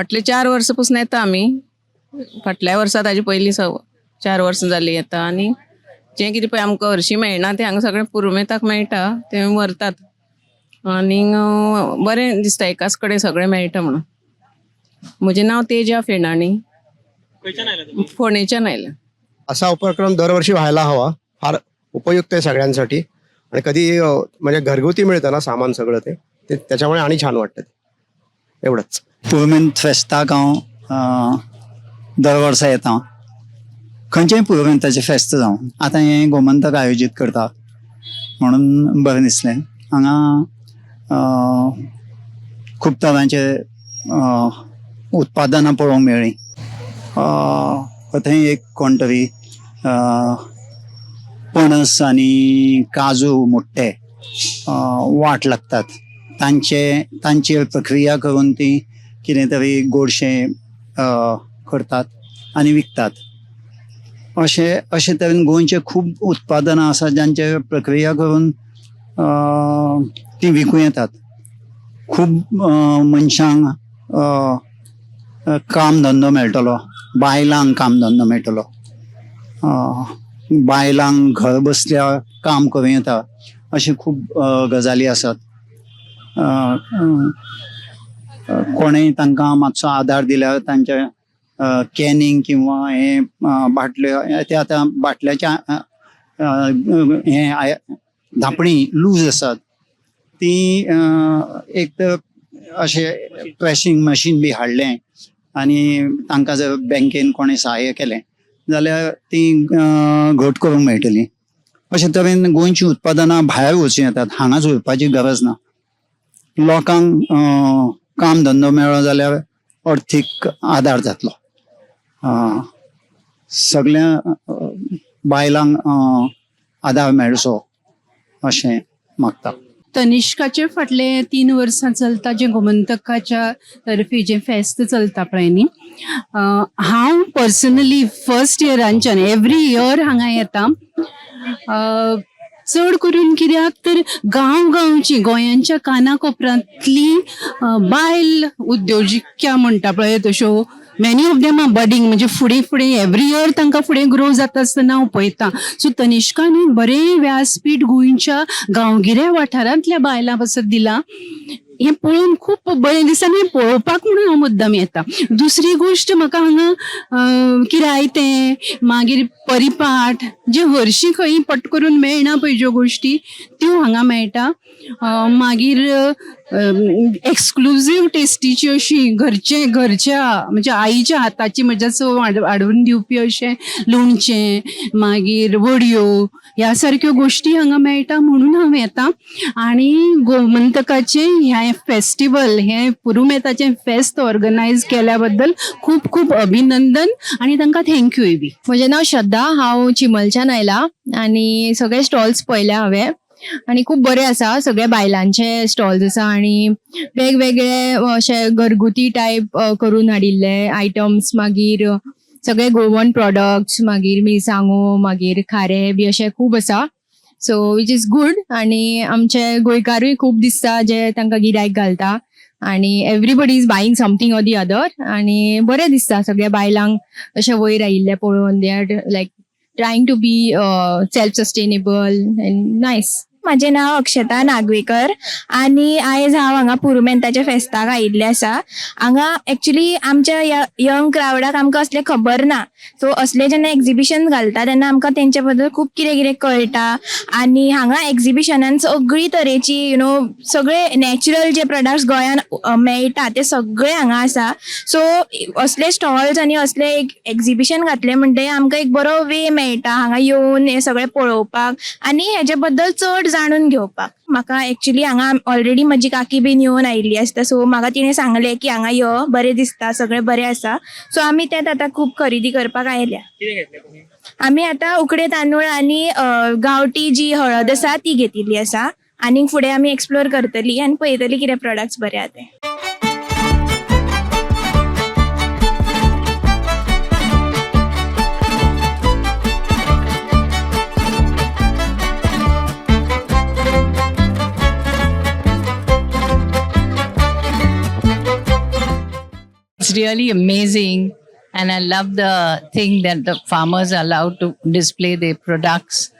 फाटले 4 वर्सां पसून येता आमी. फाटल्या वर्सा ताजे पयलीं 4 वर्सां जालीं येता आनी जें कितें पळय आमकां हरशीं मेळना तें हांगा सगळें पुरुमेंताक मेळटा, तें व्हरतात आनीक बरें दिसता एकाच कडेन सगळें मेळटा म्हणून. म्हजें नांव तेजा फेणाणी. खंयच्यान आयला तुमी? फोंडेच्यान आयलां. असा उपक्रम दरवर्षी व्हायला हवा. फार उपयुक्त आहे सगळ्यांसाठी आणि कधी म्हणजे घरगुती मिळतं ना सामान सगळं, ते ते त्याच्यामुळे आणि छान वाटतं ते. एवढंच. पुरुमेंत फेस्ताक हांव दर वर्सा येता, खंयचेय पुरुमेंताचें फेस्त जावं. आतां हें गोमंतक आयोजीत करता म्हणून बरें दिसलें. हांगा खूब तरांचे उत्पादनां पळोवंक मेळ्ळीं. थंय एक कोण तरी पणस आनी काजू मोडटे वाट लागतात, तांचेर प्रक्रिया करून ती कितें तरी गोडशें करतात आनी विकतात. अशे तरेन गोंयचे खूब उत्पादनां आसा जांचे प्रक्रिया करून ती विकूं येतात. खूब मनशांक काम धंदो मेळटलो, बायलांक काम धंदो मेळटलो, बायलांक घर बसल्या काम करूं येता, अशे खूब गजाली आसात. कोणेय तांकां मातसो आदार दिल्यार तांच्या कॅनिंग किंवा हे बाटल्यो, ते आतां बाटल्याच्या हे धांपणी लूज आसात, ती एक तर अशें प्रेसींग मशीन बी हाडलें आनी तांकां जर बँकेन कोणें सहाय्य केलें जाल्यार ती घट करूंक मेळटली. अशे तरेन गोंयचीं उत्पादनां भायर वचूं येतात, हांगाच उरपाची गरज ना. लोकांक काम धंदो मेळ्ळो जाल्यार अर्थीक आदार जातलो. सगळ्या बायलांक आदार मेळचो अशें मागता. तनिष्काचे फाटले 3 वर्सां चलता जें गोमंतकाच्या तर्फे जें फेस्त चलता पळय न्ही, हांव पर्सनली फर्स्ट इयरांच्यान एवरी इयर हांगा येता. चड करून कित्याक तर गांव गांवची गोंयांच्या काना कोपऱ्यांतली बायल उद्योजिका म्हणटा पळय तश्यो many of them are budding, म्हणजे फुडें फुडें एवरी इयर तांकां फुडें ग्रो जाता आसतना हांव पळयता. सो तनिष्कान एक बरें व्यासपीठ गोंयच्या गांवगिऱ्या वाठारांतल्या बायलां पासत दिलां, हें पळोवन खूब बरें दिसता आनी पळोवपाक म्हणून हांव मुद्दम येता. दुसरी गोश्ट म्हाका हांगा किरायतें, मागीर परिपाठ, जे हरशीं खंय पट करून मेळना पळय ज्यो गोश्टी त्यो हांगा मेळटा. मागीर एक्सक्लुजीव टेस्टीची अशी घरच्या म्हणजे आईच्या हाताची म्हज्या चव हाडून दिवपी अशें लोणचें, मागीर वडयो ह्या सारक्यो गोश्टी हांगा मेळटा म्हणून हांव येता. आनी गोमंतकाचें हें फेस्टिवल, हें पुरुमेताचें फेस्त ऑर्गनायज केल्या बद्दल खूब खूब अभिनंदन आनी तांकां थँक्यूय बी. म्हजें नांव श्रद्धा, हांव चिंबलच्यान आयला आनी सगळे स्टॉल्स पळयल्या हांवें आनी खूब बरें आसा. सगळे बायलांचे स्टॉल्स आसा आनी वेगवेगळे अशे घरगुती टायप करून हाडिल्ले आयटम्स, मागीर सगळे गोवन प्रोडक्ट्स, मागीर मिरसांगो, मागीर खारें बी अशें खूब आसा. So which is good. आनी आमचे गोंयकारूय खूब दिसता जे तांकां गिरायक घालता आनी everybody is buying something or the other आनी बरें दिसता सगळ्या बायलांक अशें वयर आयिल्लें पळोवन. They are like trying to be self sustainable and nice. म्हजें नांव अक्षता नागवेकर आनी आयज हांव हांगा पुरुमेंताच्या फेस्ताक आयिल्लें आसा. हांगा एक्चुली आमच्या यंग क्रावडाक आमकां असलें खबर ना, सो असलें जेन्ना एक्झिबिशन घालता तेन्ना आमकां तेंचे बद्दल खूब कितें कितें कळटा. आनी हांगा एक्झिबिशनान सगळी तरेची सगळे नॅचरल जे प्रोडक्ट्स गोंयान मेळटा ते सगळे हांगा आसा. सो असले स्टॉल्स आनी असले एक एक्झिबिशन घातले म्हणटगीर आमकां एक बरो वे मेळटा हांगा येवन हें सगळें पळोवपाक आनी हेजे बद्दल चड जाणून घेवपाक. म्हाका एक्चुली हांगा ऑलरेडी म्हजी काकी बीन येवन आयिल्ली आसता, सो म्हाका तिणें सांगलें की हांगा यो, बरें दिसता, सगळें बरें आसा. सो आमी तेंच आतां खूब खरेदी करपाक आयल्या. कितें घेतलें तुमी? आमी आतां उकडे तांदूळ आनी गांवठी जी हळद आसा ती घेतिल्ली आसा. आनीक फुडें आमी एक्सप्लोर करतली आनी पळयतली कितें प्रोडक्ट्स बरे आहा ते. Really amazing, and I love the thing that the farmers are allowed to display their products,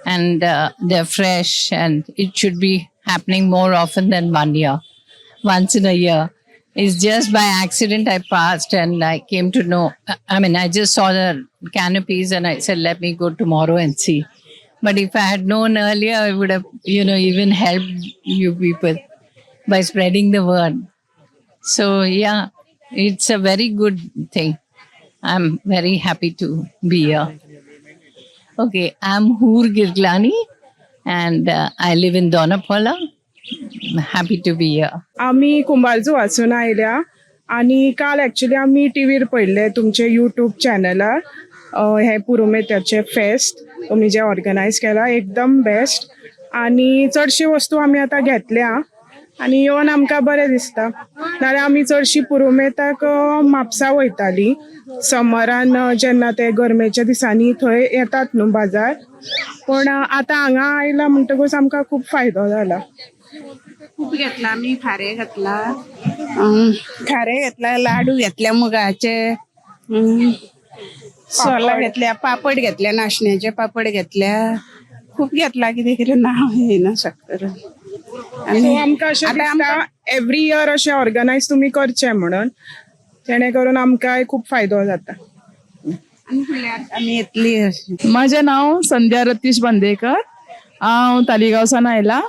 and they're fresh, and it should be happening more often than once in a year. It's just by accident I passed and I came to know. I mean, I just saw the canopies and I said, let me go tomorrow and see. But if I had known earlier, I would have even helped you people by spreading the word. So, yeah, it's a very good thing. I'm very happy to be here. Okay, I'm Hoor Girglani and I live in Donapola. I'm happy to be here. आमी कुंभारजुवासून आयल्या आनी काल actually आमी टिवीर पळयल्लें तुमचे YouTube चॅनलार हें पुरुमेताचें फेस्त तुमी जें ऑर्गनायज केलां, एकदम बेस्ट आनी चडशी वस्तू आमी आतां घेतल्या आनी येवन आमकां बरें दिसता. नाल्यार आमी चडशी पुरुमेताक म्हापसा वयतालीं समरान, जेन्ना ते गरमेच्या दिसांनी थंय येतात न्हू बाजार. पूण आतां हांगा आयला म्हणटकूच आमकां खूब फायदो जाला. खूप घेतला आमी. खारें घेतला, खारें घेतला, लाडू घेतल्या मुगाचे, सोलां घेतल्या, पापड घेतल्या, नाशण्याचे पापड घेतल्या. खूप घेतला, कितें कितें नांव येयना शकता. सो आमकां अशें दिसता, एवरी इयर अशें ऑर्गनायज तुमी करचें म्हणून, जेणे करून आमकांय खूब फायदो जाता. आमी येतली अशी. माझें नांव संध्या रतीश बांदेकर. हांव तालिगांवसान आयलां.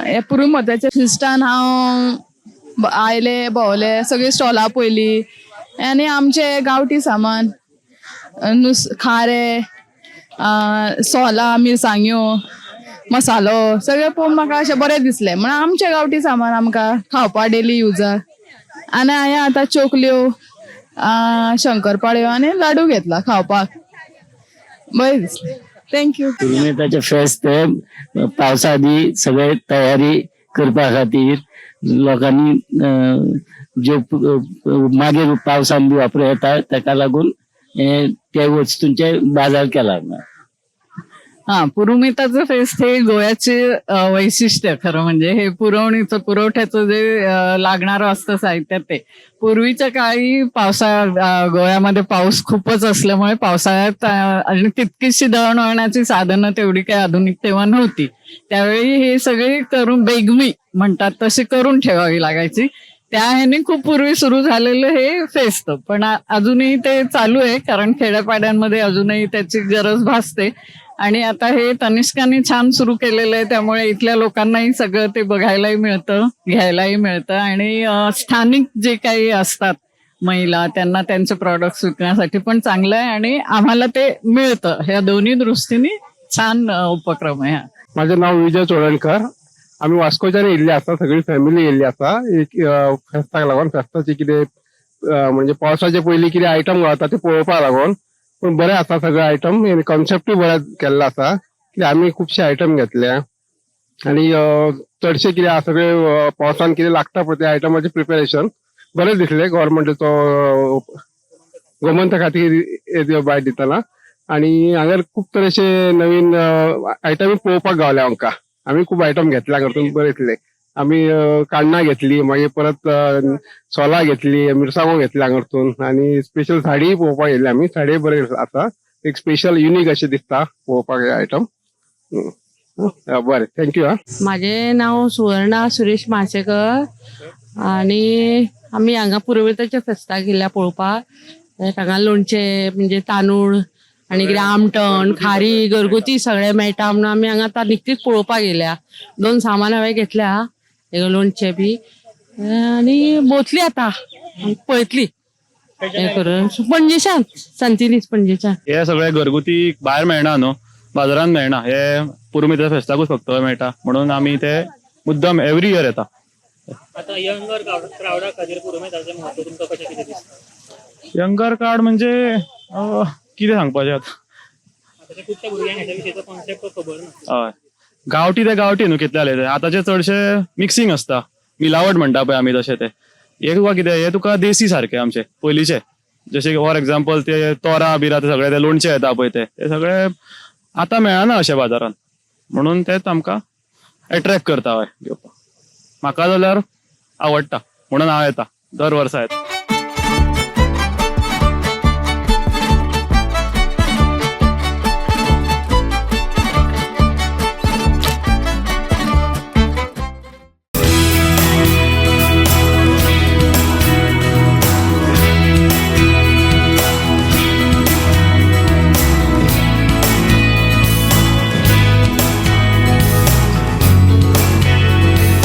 हे पुरुमताच्या फिस्टान हांव आयलें, भोंवलें, सगळीं स्टॉलां पळयलीं आनी आमचें गांवठी सामान, नुस खारें, सोलां, मिरसांग्यो, मसालो सगळें पळोवन म्हाका अशें बरें दिसलें. म्हणून आमचें गांवठी सामान आमकां खावपा डेली युजाक. आनी हांवें आतां चोकल्यो, शंकरपाळ्यो आनी लाडू घेतला खावपाक. बरें दिसलें. Thank you. पुरुमेताचे फेस्त हे पावसा आदी सगळे तयारी करपा खातीर लोकांनी ज्यो मागीर पावसान बी वापरूं येता, ताका लागून हे ते वस्तूंचे बाजार केला. हा, पुरुमेताचं फेस्त हे गोव्याचे वैशिष्ट्य खरं म्हणजे. हे पुरवणीचं, पुरवठ्याचं जे लागणारं असतं साहित्य, ते पूर्वीच्या काळी गोव्यामध्ये पाऊस खूपच असल्यामुळे पावसाळ्यात आणि तितकीशी दळणवळणाची साधनं तेवढी काही आधुनिक तेव्हा नव्हती. त्यावेळी हे सगळे करून, बेगमी म्हणतात तशी करून ठेवावी लागायची. त्या ह्याने खूप पूर्वी सुरू झालेलं हे फेस्त, पण अजूनही ते चालू आहे, कारण खेड्यापाड्यांमध्ये अजूनही त्याची गरज भासते. आणि आता हे तनिष्काने छान सुरू केलेलं आहे, त्यामुळे इथल्या लोकांनाही सगळं ते बघायलाही मिळतं, घ्यायलाही मिळतं आणि स्थानिक जे काही असतात महिला, त्यांना त्यांचे प्रॉडक्ट्स विकण्यासाठी पण चांगलं आहे आणि आम्हाला ते मिळतं. ह्या दोन्ही दृष्टीने छान उपक्रम आहे हा. माझे नाव विजय चोडणकर. आमी वास्कोच्यान येयल्ली आसा, सगळी फॅमिली येयल्ली आसा एक फेस्ताक लागून. फेस्ताचे कितें म्हणजे पावसाचे पयलीं कितें आयटम गावता ते पळोवपाक लागून. पूण बरें आसा सगळे आयटम, कॉन्सेप्टूय बरें केल्लो आसा. कित्याक आमी खुबशे आयटम घेतले आनी चडशे कितें आसा सगळे पावसान कितें लागता पळय ते आयटमाचें प्रिपेरेशन बरें दिसलें. गव्हर्मेंटाचो गोमंत खातीर बायट दितना आनी हांगार खूब तरेचे नवीन आयटम पळोवपाक गावले आमकां. आमी खूब आयटम घेतले हांगासून, बरें दिसले. आमी काण्णां घेतली, मागीर परत सोलां घेतली, मिरसांगो घेतली हांगासून आनी स्पेशल साडीय पळोवपाक येयल्ले आमी. साडीय बरे आसा, एक स्पेशल युनीक अशें दिसता पळोवपाक हे आयटम. बरें, thank you हा. माझे नाव सुवर्णा सुरेश म्हासेकर आणि आमी हांगा पुरुमेताच्या फेस्ताक गेल्या पळोवपाक. हांगा लोणचें, म्हणजे तांदूळ आनी कितें आमटण, खारी, घरगुती सगळें मेळटा म्हणून आमी हांगा आतां निकतीच पळोवपाक येयल्या. दोन सामान हांवें घेतल्या, एक लोणचें बी, आनी भोंवतली आतां, पळयतली हें करून. पणजेच्यान, सांतिनीस, पणजेच्यान. हे सगळे घरगुती भायर मेळना न्हू, बाजारान मेळना. हे पुरुमेंता फेस्ताकूच फक्त मेळटा, म्हणून आमी ते मुद्दम एवरी इयर येता. आता यंगर क्रावडा खातीर पुरुमेताचें म्हत्व तुमकां कशें कितें दिसता? यंगर कार्ड म्हणजे कितें सांगपाचें आतां? आताच्या खुबश्या भुरग्यांक हेच्या विशींचो कॉन्सेप्ट खबर ना. हय, गांवठी ते गांवठी न्हू, कितले जाले ते. आतांचे चडशे मिक्सिंग आसता, मिलावट म्हणटा पळय आमी तशें ते. हे तुका कितें, हे तुका देसी सारके आमचे पयलींचे, जशे फॉर एग्जाम्पल ते तोरां बिरां, ते सगळे ते लोणचे येता पळय, ते ते सगळे आतां मेळना अशें बाजारान, म्हणून तेच आमकां एट्रेक्ट करता. हय, घेवपाक म्हाका जाल्यार आवडटा, म्हणून हांव येता. दर वर्सा येता.